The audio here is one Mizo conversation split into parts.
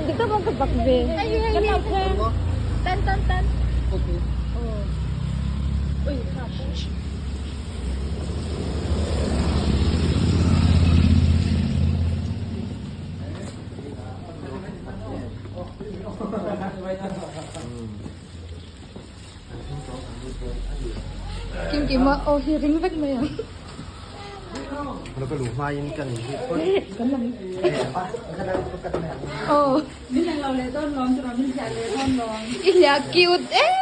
Dik tak ka zak ve. Kan lo thleng. Tan tan tan. Okay. Ui kha. Kimkima aw hi ring vek mai ang. Ano ka luh hmain kan in hit phawt. Kan lam. Aw. Min ang lo leh dawn lawm chu min hliah leh dawn lawm. I hliah cute em.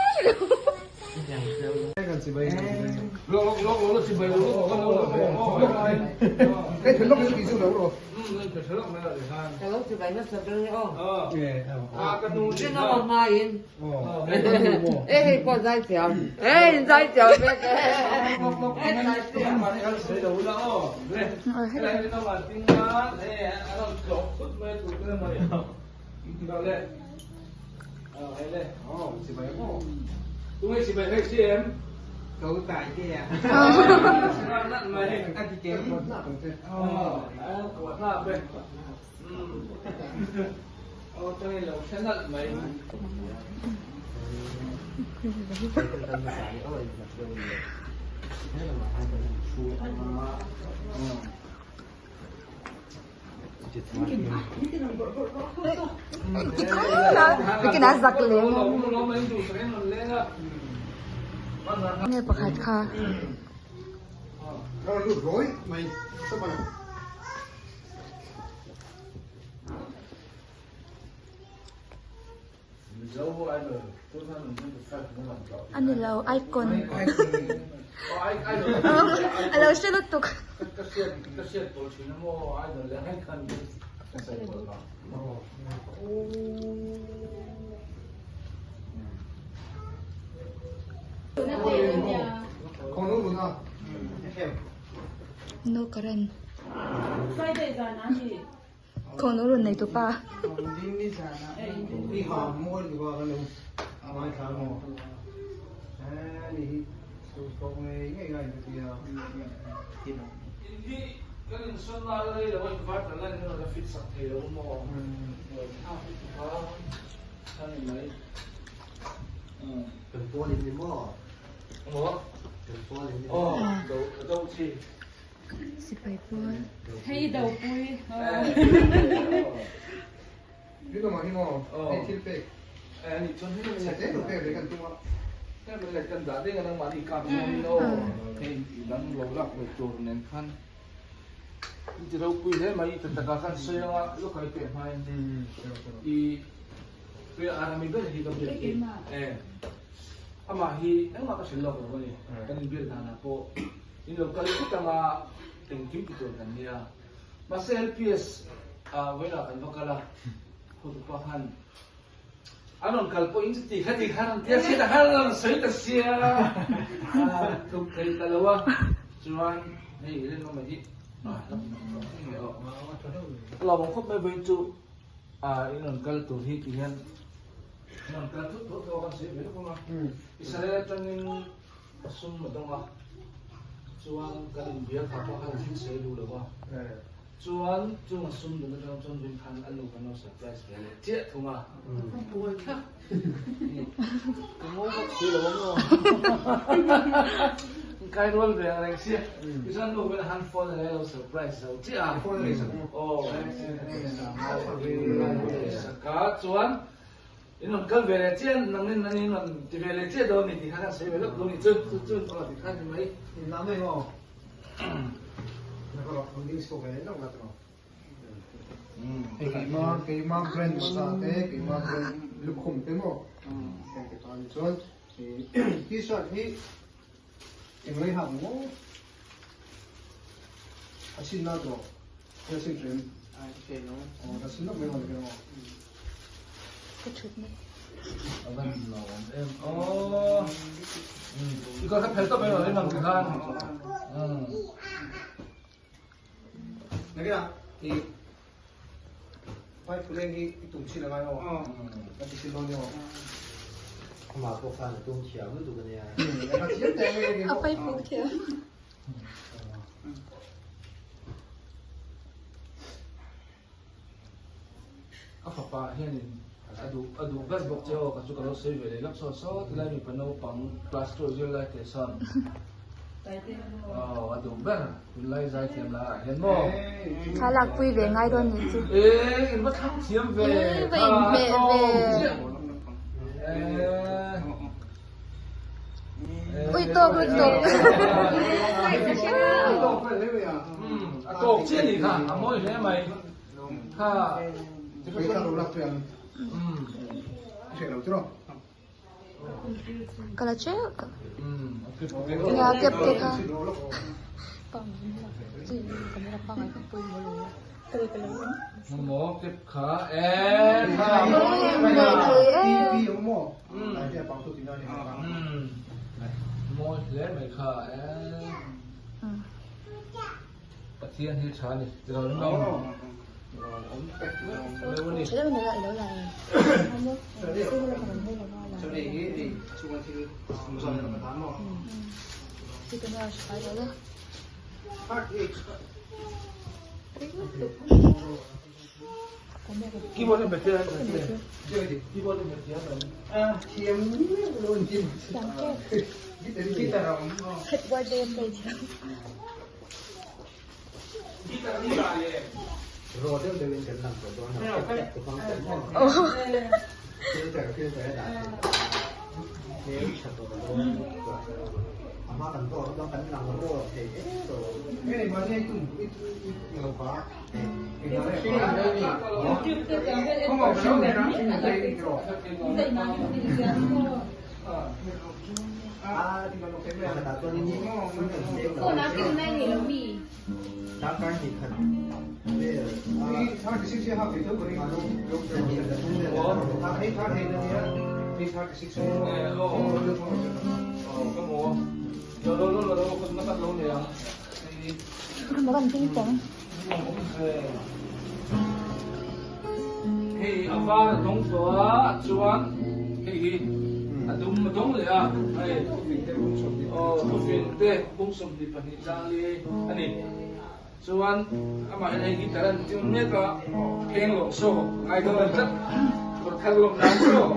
Nge pakhat kha. A ni lo icon a lo hre lutuk. No current. Khawn rawn nei tupa. Sipai pawl. Hei do pui. Amah hi engmah ka hrilh lawk lo a ni. Kan inbiak danah pawh in lo kal thut anga engkim ti tur kan nia. Mahse LPS ah vawiinah kan va kal a, hotupa khan an rawn kal pawh in chuti kha ti khan an tia sia ta khan an rawn sawi ta sia tluk thei ta lo a, chuan hei rinawm hi a lawmawm khawp mai vawiin chu in rawn kal tur hi ti hian Nan kal thut thut tawh kan sawi ve lawk ang a. Israel atangin sum a dawng a, chuan kan inbiak ha pawh khan thil sawi duh lo va. Chuan chung a sum dun atang chuan vin khan a nu kan lo surprise ve leh chiah thung a. Buai thlak. Ka ngawi bawk si lo ang aw. Kai rual ve ang reng sia. Tichuan nu khan han phone a lo surprise zo chiah a. Aw. Saka chuan In rawn kal ve leh chiah nang in an in rawn ti ve leh chiah dawn ni tih kha kan sawi ve lawk dawn ni chu chu chu aw ti kha ni mai. In lam eng aw na ka rawh an ding chhuak ve leh lawk la tawh. Keima keima brand mawza te keima brand lukhum te maw heng te tan chuan t-shirt hi eng lei hak maw a chin na tawh a chin hrem aw a chin lawk mai maw ni maw. Ka thut na. A van lo awm em aw. I kawr kha phel tawp mai rawh rinawm ti khan. Nagina i pipe leng hi i tum chin angai aw. Ka ti chin dawn ni aw. Amah pawh khan a tum thiam lutuk a nia. A thiam teh mai A pipe pawh thiam. A fapa hianin a duh a duh ber bawk che aw ka chu ka lo sawi ve leh lawk saw saw tilai mipa naupang class two zir lai teh sawn aw a duh ber tunlai zai thiam lah ah hian maw. Thla lak pui ve ngai dawn nih chu. Ee in va thlang thiam ve. Ee va in hmeh ve. Ui tawk lutuk. A tawk chiah nih kha a mawi hle mai. Kha Ka la cheu tawh. Nia kep te kha. Maw kep kha e kha. Mawi hle mai kha e. Pathian hi tha ni ti lo lo. Keyboard in Pathian keyboard in Pathian Raw deuh deuhin kan lang tawh dawn a, step te hmang tawh maw? Filter filter a dah theih tawh a, hmel tha tawh dawn a hma kan tawk chuan kan lang raw thei em tawh. Hei a var a dawng tawh a chuan hei hi a dum a dawng leh a hei aw thufin te bung 22 tlang li a ni chuan amah hian hei guitar an tune mek a pheng lawng saw ngai dawn a ni tlat kawr thar lawm nan saw.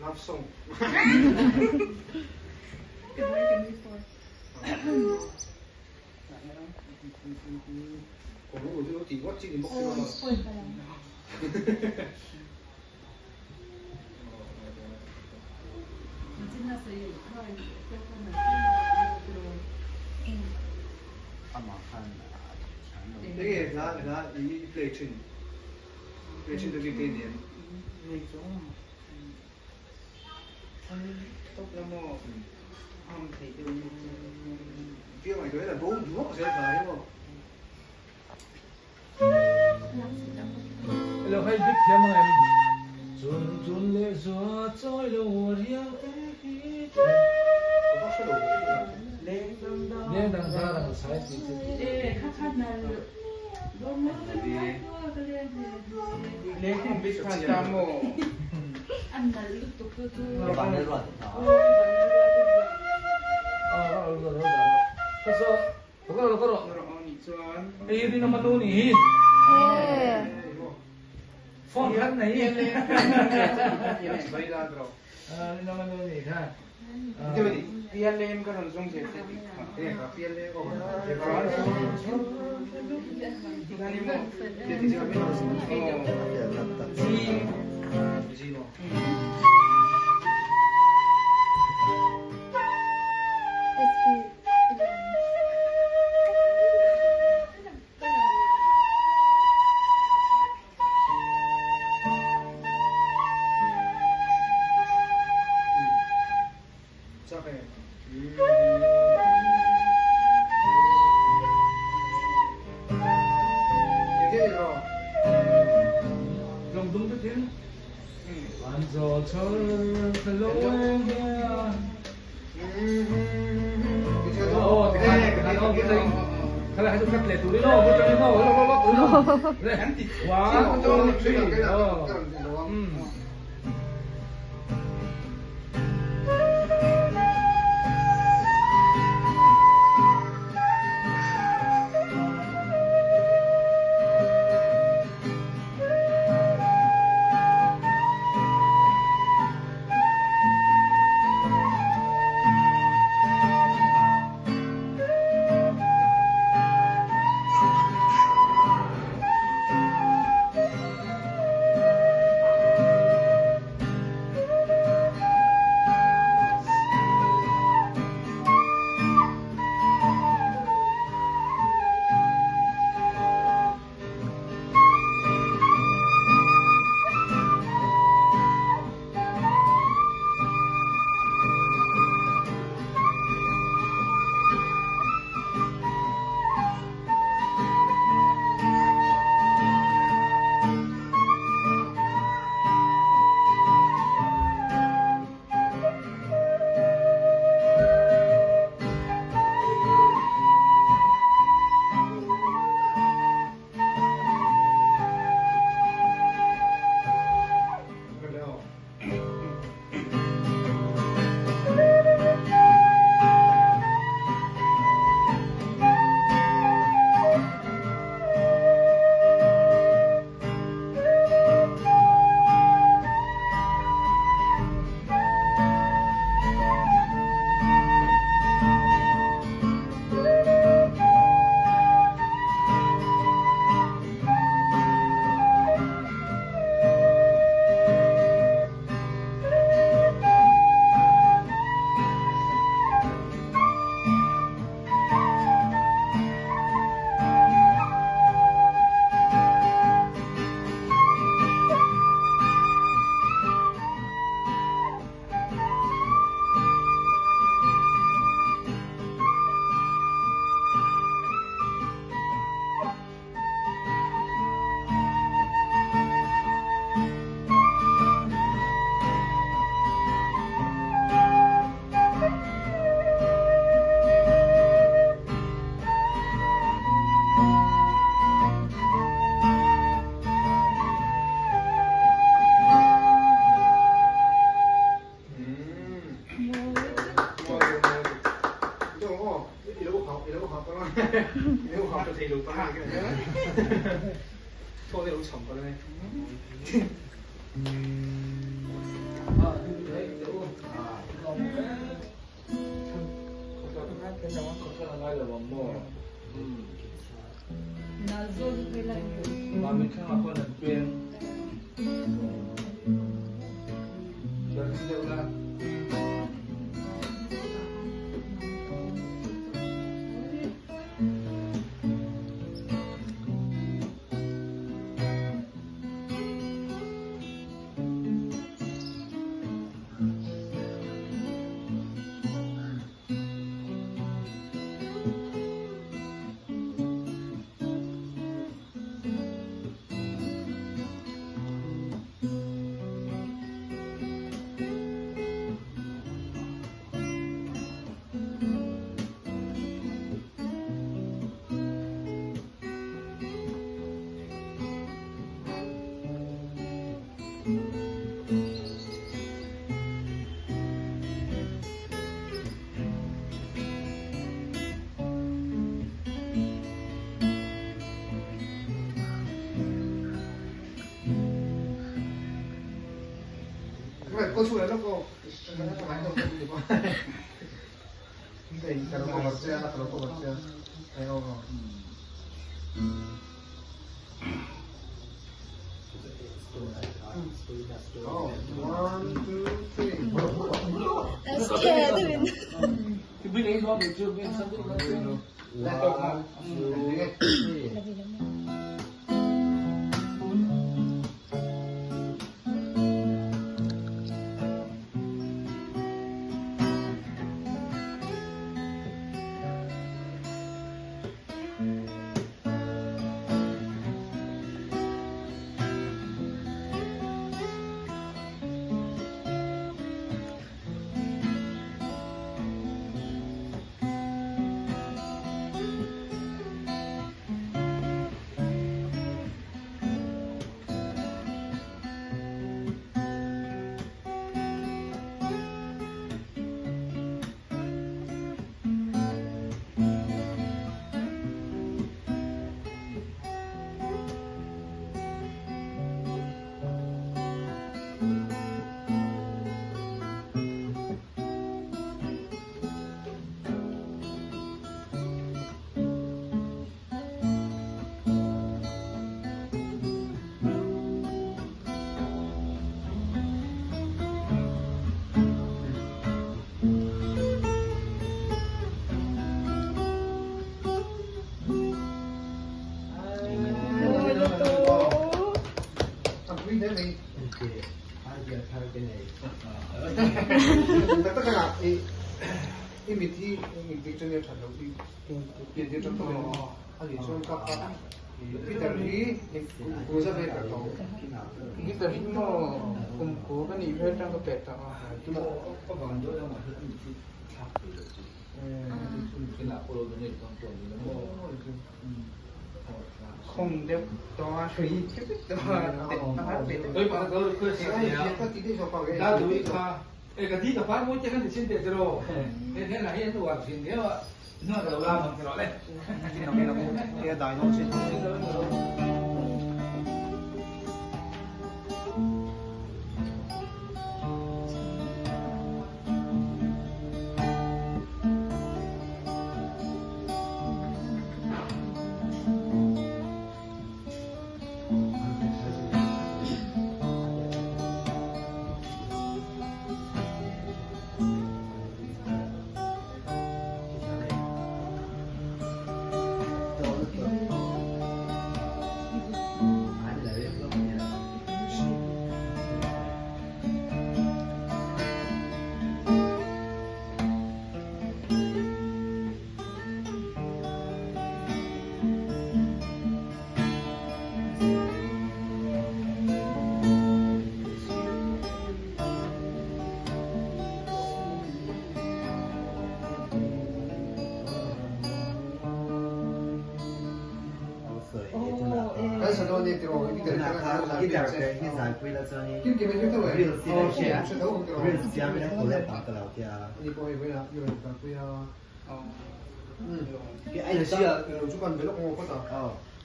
Love song. Amah khan a thiam lo. Enge hla hla i play thin play thin te bik te i ni em? Nei chuang ang. An tawp la maw? Am thei deuh ni chu. Fiam ai tuai la bo duak zel hla hi maw. Elo hei bik thiam ang em? Chun chun leh zua chawi lo riang te hi chu. Leng dang dar ang sai tih chu.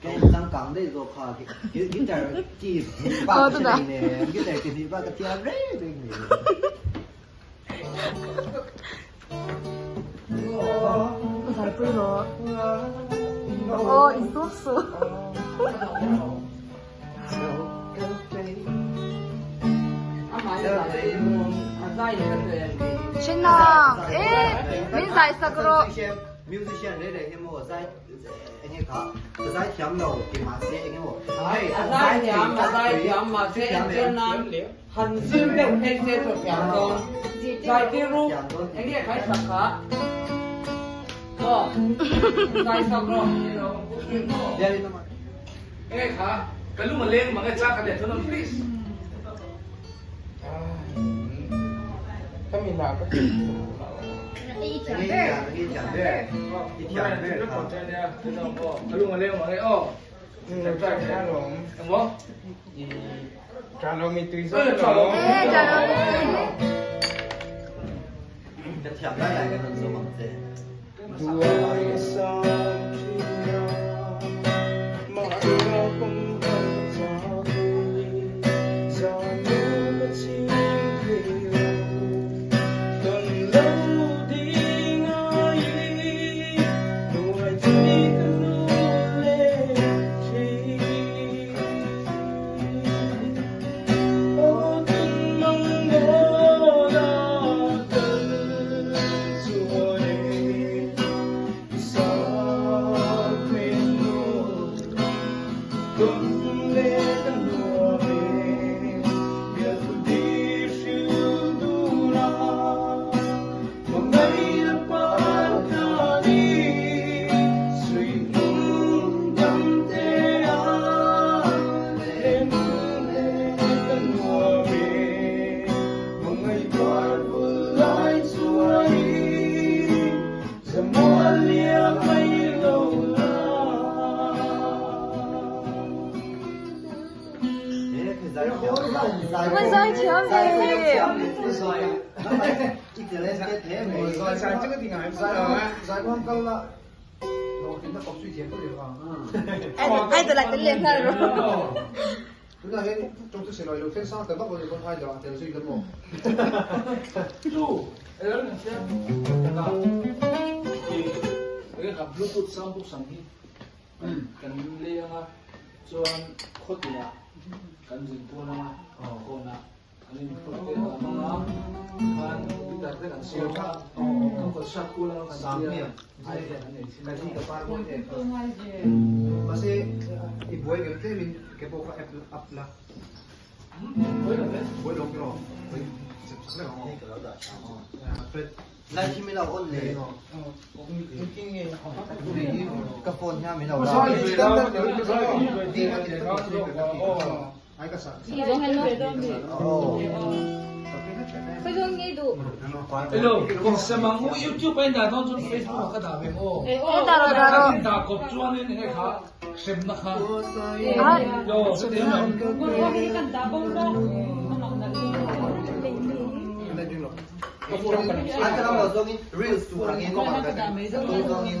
Changkang daih zawk kha guitar chi hnih bak ka hre nei guitar chi hnih bak ka thiam reng reng nei. Zaipui rawh. Aw in sum suh. Chinang e min zai sak rawh. Musician reng reng hi maw zai enge kha ka zai thiam lo ti mahse enge maw hei a zai thiam a zai thiam mahse entir nan han zir deuh phei se chu thiam dawn zai tir ru enge khai sak kha aw zai sak rawh Enge kha ka lung a leng mang e cha ka let thun please. Ka mi la ka Ka lung a leng mang e aw. Engmaw? Ka thiam lai lai kan rawn zawm ang che. Ka zai thiam ve. Ai tu la tel leh nghal rawh. Bluetooth sound box ang hi kan lei anga chuan khawtinah kan zin kual anga kawnah an inphur te a awm anga khan guitar te kan siam a kan concert kual anga kan tia idea kan nei thin a. Lai khi min lo on le. Ka phone hian min lo la. Hello, samang u YouTube a in dah dawn chuan Facebook ah ka dah ve maw? Kan in dah kawp chuan in enge kha hremna kha. Yo, hetiang ang. A ka lo zawngin reels tur angin tu zawngin.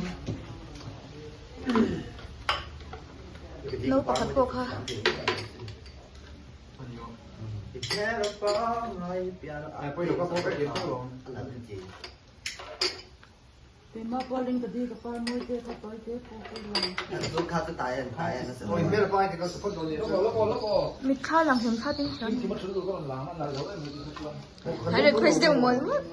No pakhat pawh kha. Mitthla lang hlim thla ting hian. An request deuh mawlh mawlh.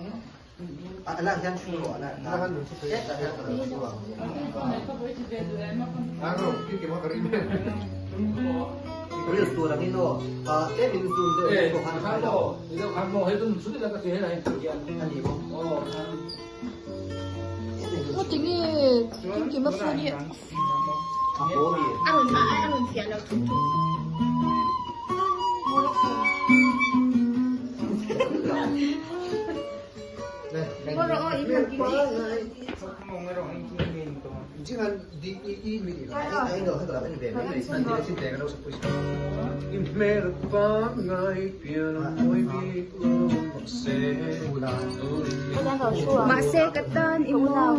Maw tinge kimkima phone hi a rawn a rawn fiah lo thut thut. Mahse ka tan i maw.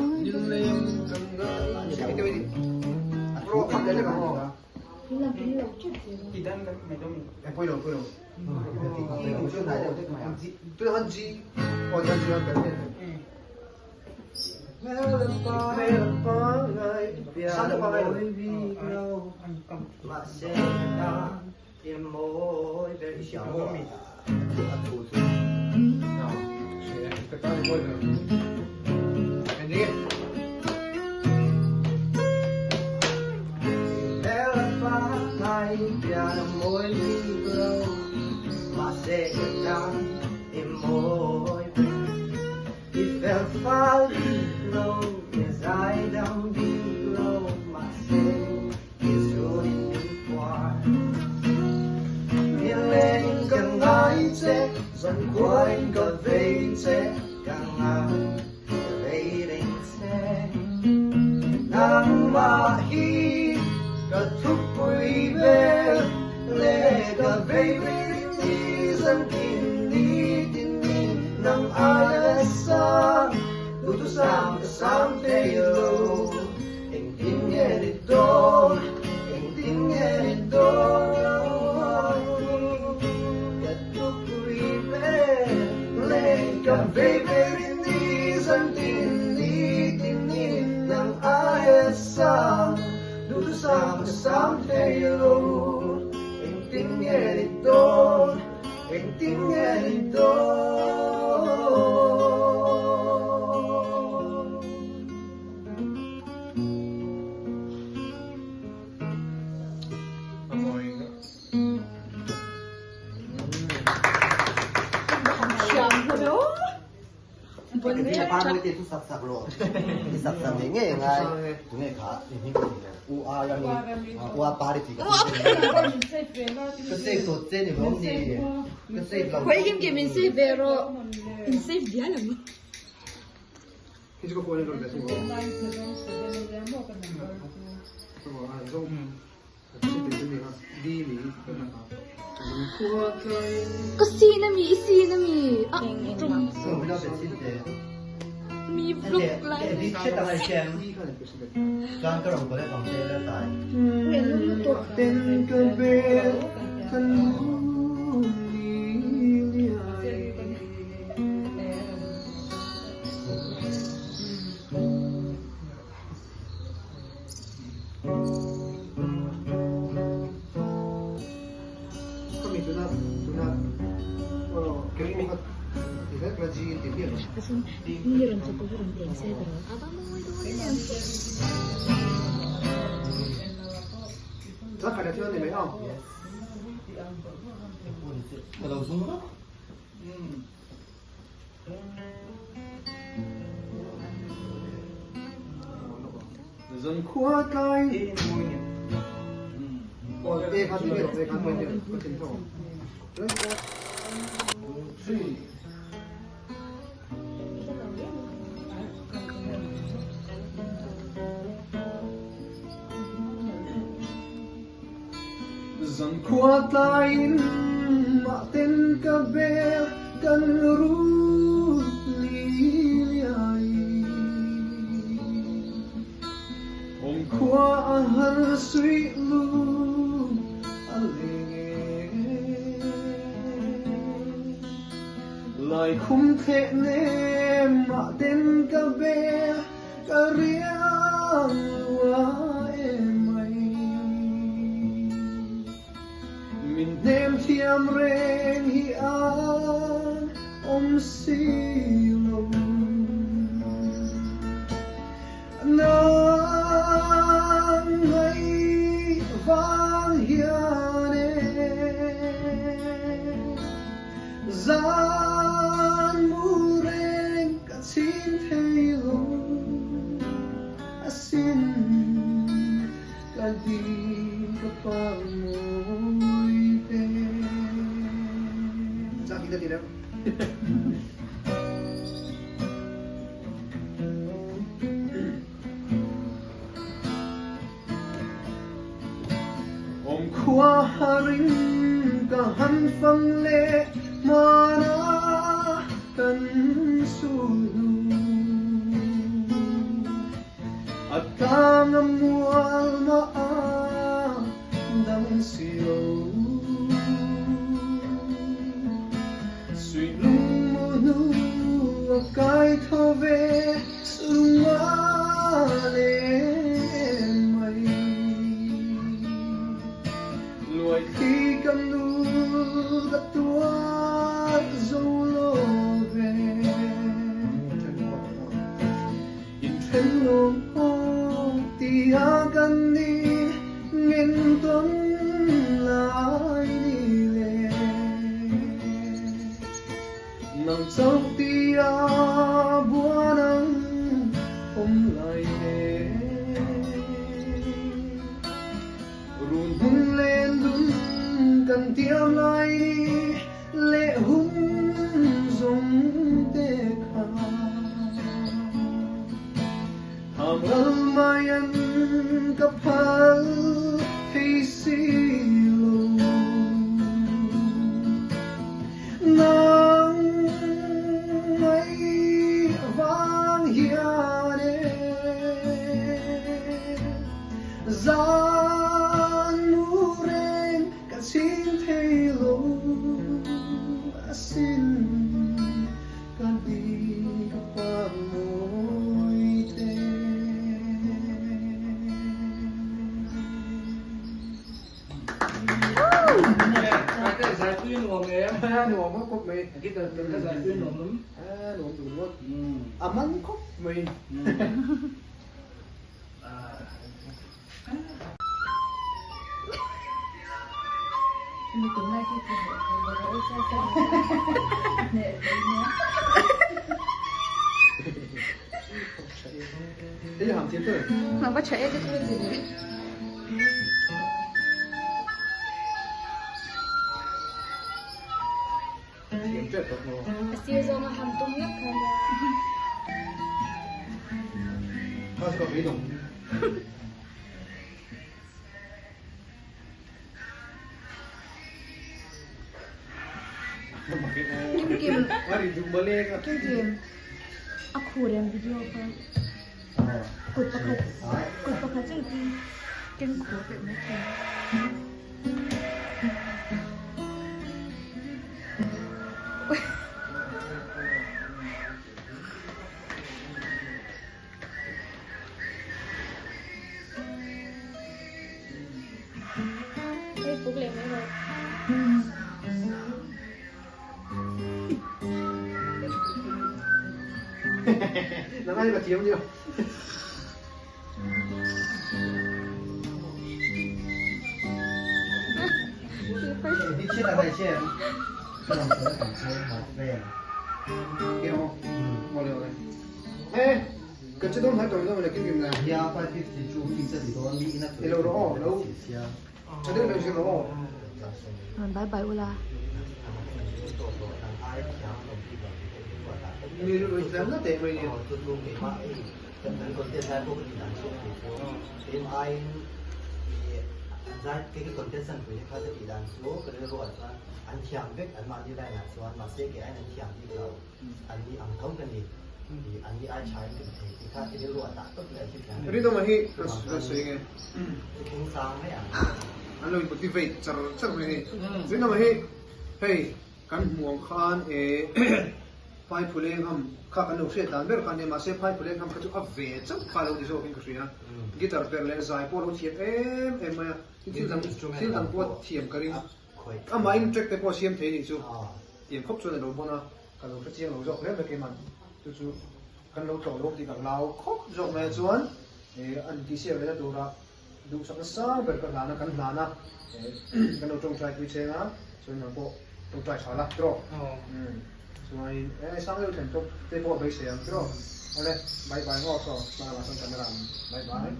Ka sin ami, i sin ami. Ah, mi vlog lai. Zankhua tlaiin mahten ka bel kan rut liai. Awm khua a har suih lu a leng e. Lai khum thleh nem mahten ka bel ka riang lua em mai. Min hnem thiam reng hi an awm si lo. Nang ngaih vang hian e zan mu reng ka chhing thei lo asin. Ka di ka pang mawi te. Sa kita ti lang. Awm khua harin ka han fang leh hmana kan sulhnu. Tlang a mual mah a dang si lo. Suih lung mu hnu a kai tho ve lung a leng mai. Luai thli ka nu ka tuar zo lo ve. Inthen lawm aw tia kan ni ngen tawn lai ni le. Nang chauh tia buan ang awm lai te. Run hmun len dun kan tiam lai ni leh hun zawng te kha. Tham ral mai an ka phal thei si lo. Nang mai vang hian e. Zan mu reng ka ching thei lo asin ka di ka pa mawi te. Zaipui nuam em? Nuam khawp mai. Guitar ka zaipui nuam lum. Nuam dun ngawt. A man khawp mai. A sir zawng a ham tum ngawt kha nia. Kim Kim. Kim Kim. A khur em video kha. Kut pakhat kut pakhat chu ti keng khur pek mai thei. Facebook leh mai rawh. Bye bye ula. Rinawma hi kan sawi nge an lo in motivate char char mai a ni. Rinawma hi hei kan hmuh ang khan Phaiphuleng ham kha kan lo hriat dan ber kha a nia mahse Phaiphuleng ham kha chu a ve chauh kha a lo ni zawkin ka hria. Guitar perh leh zai pawh a lo thiam em em mai a, thil dang thil dang pawh a thiam ka ring. Amahin track te pawh a siam thei a nih chu tiang khawp chuan a lo bawn a, ka lo hre chiang lo zawk hle mai keiman chu chu kan lo tlawh lo tih ka hlau khawp zawk mai a chuan an tihsiak lehna tura duhsakna sang ber ka hlan a kan hlan a kan lo tawngtai pui cheng a chuan nang pawh tawngtai tha la tiraw chuanin sang deuh thlen tawp te pawh a beisei ang tiraw awle bye bye ngaw saw hma lamah sawn camera bye bye.